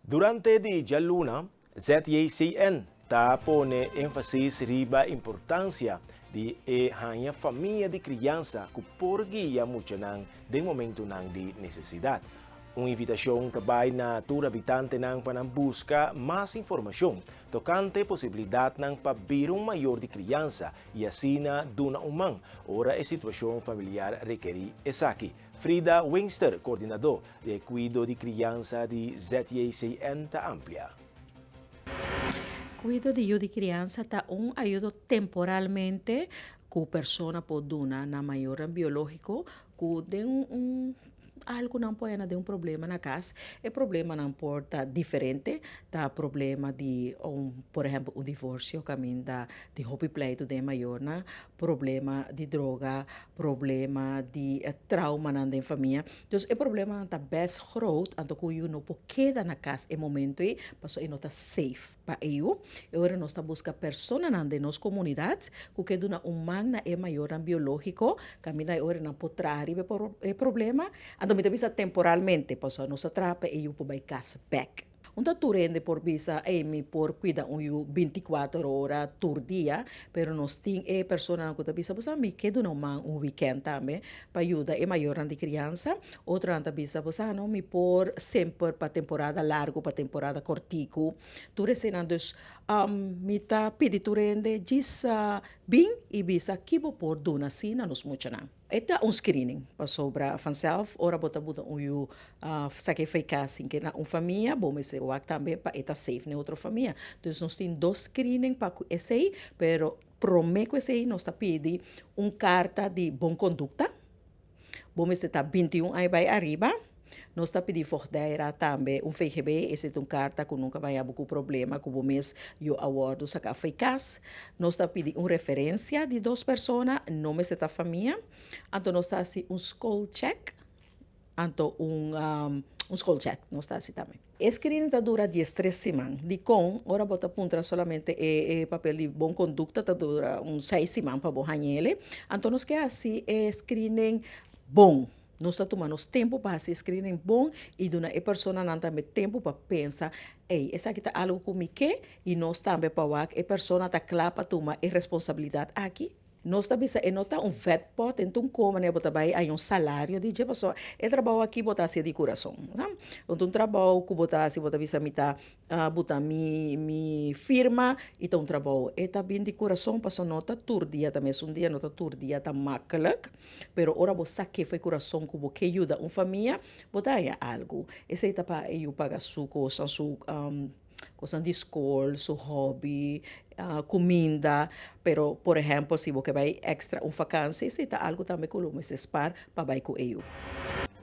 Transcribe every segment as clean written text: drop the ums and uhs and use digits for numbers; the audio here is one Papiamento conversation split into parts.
Durante di djaluna, ZJCN ta pone énfasis riba importansia di e haña famia di kriansa ku por guia muchanan den momentunan di nesesidat. Un invitashon ta bai na tur habitantenan pa nan buska mas informashon tokante posibilidatnan pa bira un mayor di kriansa i asina duna un man ora e situashon familiar rekerí esaki. Frida Wingster, koordinadó di e kuido di kriansa di ZJCN ta amplia. Kuido di yu di kriansa ta un ayudo temporalmente ku persona por duna na mayornan biológiko ku den un algu nan por hena den un problema na kas. E problemanan por ta diferente, ta problema di un por ehèmpel un divorsio kaminda tin hopi pleitu den e mayornan, problema di droga, problema di traumanan den famia. Dus e problemanan ta best groot anto ku yu no por keda na kas e momento ei pasobra e no ta safe pa e yu. E ora nos ta buska personanan den nos komunidat ku ke duna un man na e mayornan biológiko kaminda e ora nan por traha riba e problema. Anto mi ta bisa temporalmente pasobra nos ta traha pa e yu por bai kas bèk. Un ta tur hende por bisa, ey, mi por cuida un yu binticuater ora tur dia, pero nos tin e personanan cu ta bisa, bo sa mi ke duna un man un weekend tambe pa yuda e mayornan di criansa. Otronan ta bisa, bo sa no, mi por semper pa temporada largo, pa temporada cortico, tur eseinan. Dus, mi ta pidi tur hende djis bin y bisa ki bo por duna si na nos muchanan. E ta un screening, pasobra vanzelf ora bo ta buta un yu saki fei cas sin ke na un famia, bo mester wak tambe pa e ta safe na e otro famia. Dus nos tin dos screening pa ku esei, pero prome ku esei nos ta pidi un karta di bon kondukta, bo mester ta 21 aña bai ariba. Nos ta pidi voogdijraad tambe un VGB, esei ta un karta ku nunka baña bo ku problema ku bo mes yo a wòrdu saka afei kas. Nos ta pidi un referensia di dos persona, no mester ta famia. Anto nos ta hasi un schoolcheck, anto un un schoolcheck nos ta hasi tambe. E screening ta dura 13 siman. Dikon? Ora bo ta puntra solamente e e papel di bon kondukta ta dura un seis siman pa bo hañ'ele. Anto nos ke hasi e screening bon. Nos ta tuma nos tempu pa hasi e screening bon i duna e personanan tambe tempu pa pensa, Ey, esaki ta algu ku mi ke i nos tambe pa wak e persona ta kla pa tuma e responsabilidat aki. Nos ta bisa e no ta un vetpot, e no ta un koma manera bo ta bai haña un salario di dje pasobra e trabou aki bo ta hasi di kurason. No ta un trabou ku bo ta hasi bo ta bisa mi ta buta mi mi firma i ta un trabou. E ta bin di kurason pasobra no ta tur dia ta mesun dia, no ta tur dia ta makkelijk. Pero ora bo sa ke fo'i kurason ku bo ke yuda un famia, bo ta haña algu. Esei ta pa e yu paga su kosnan, su kosnan di skol, su hòbi, kuminda. Pero por ehèmpel si bo ke bai èkstra un fakansi, esei ta algu tambe ku lo mester spar pa bai ku e yu.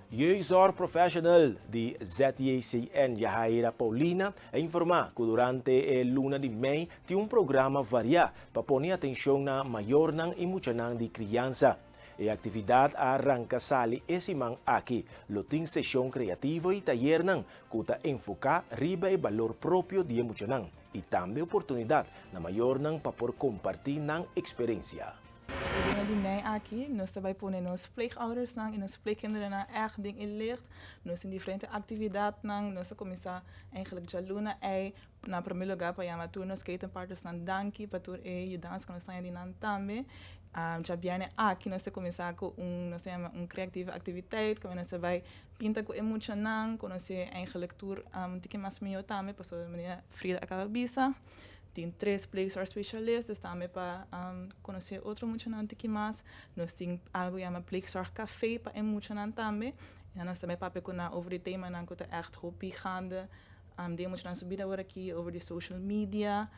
Jeugdzorg Professional di ZJCN Yahaira Paulina a informá ku durante e luna di mei tin un programa variá pa pone atenshon na mayornan i muchanan di kriansa. E aktividat a ranka sali e siman aki. Lo tin seshon kreativo i tayernan ku ta enfoká riba e balor propio di e muchanan i tambe oportunidat na mayornan pa por kompartí nan eksperensia. E luna di mei aki nos ta bai pone nos pleegoudersnan i nos pleegkinderennan ègt den e licht. Nos tin diferente aktividatnan. Nos a kuminsá eigenlijk djaluna ei Na prome lugar pa yama tur nos ketenpartnersnan danki pa tur e yudansa ku nos ta haña di nan tambe. Djabièrnè aki nos ta kuminsá ku un nos ta yama un kreatieve aktiviteit kaminda nos ta bai pinta ku e muchanan, konosé eigenlijk tur un tiki mas mihó tambe pasobra manera Frida a kaba bisa tin tres pleegzorgspecialist dus tambe pa konosé otro muchanan un tiki mas. Nos tin algu yama pleegzorgcafé pa e muchanan tambe i nos ta bai papia ku nan over di temanan ku ta ègt hopi gaande. Den muchanan su bida awor aki over di social media.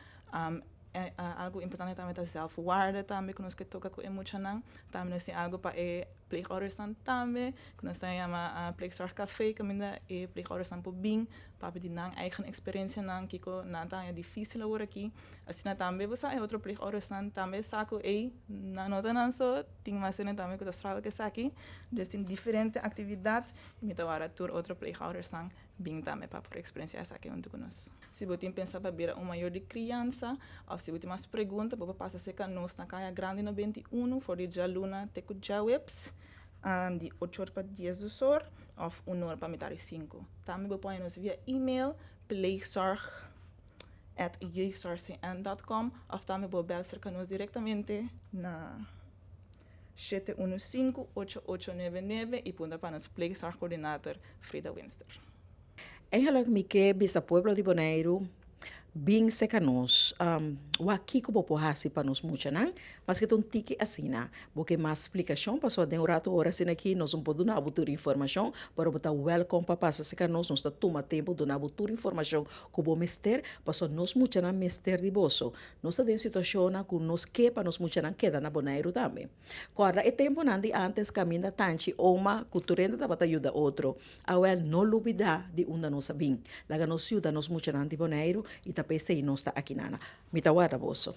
Algo importante tambe ta zelfwaarde tambe ku nos ke toka ku e muchanan. Tambe nos tin algo pa e pleegoudersnan tambe ku nos ta yama pleegzorgcafé kaminda e pleegoudersnan por bin papia di nan eigen eksperensianan kiko nan ta haña difísil awor aki. Asina tambe bo sa e otro pleegoudersnan tambe sa ku ey nan no ta nan so tin mas hende tambe ku ta struggle ku esaki. Dus tin diferente aktividat i mi ta wara tur otro pleegoudersnan Bin tambe pa por experiencia esaki hunto cu nos. Si bo tin pensa pa bira un mayor di criansa of si bo tin mas pregunta bo por pasa cerca nos na Caya Grandi 91 for di djaluna te cu djaweps di ocho or pa dies dus or of un or pa mitar di cinco. Tambe bo por haña nos via email. pleegzorg@jeugdzorgcn.com òf tambe bo bèl serka nos direktamente na 715 8899 i puntra pa nos pleegzorgcoördinator Frida Winster. Eigenlijk mi ke bisa pueblo di Boneiru, bin serka nos. Wak kiko bo por hasi pa nos muchanan, maske ta un tiki asina. Bo ke mas splikashon pasobra den un ratu ora asina aki nos no por duna bo tur informashon, pero bo ta wèlkom pa pasa serka nos, nos ta tuma tempu duna bo tur informashon ku bo mester, pasobra nos muchanan mester di boso. Nos ta den situashonnan ku nos ke pa nos muchanan keda na Boneiru tambe. Kòrda e tempunan di ántes kaminda tanchi oma ku tur hende tabata yuda otro. Awèl, no lubidá di unda nos a bin. Laga nos yuda nos muchanan di Boneiru i ta p'esei nos ta aki nana. Mi ta warda boso.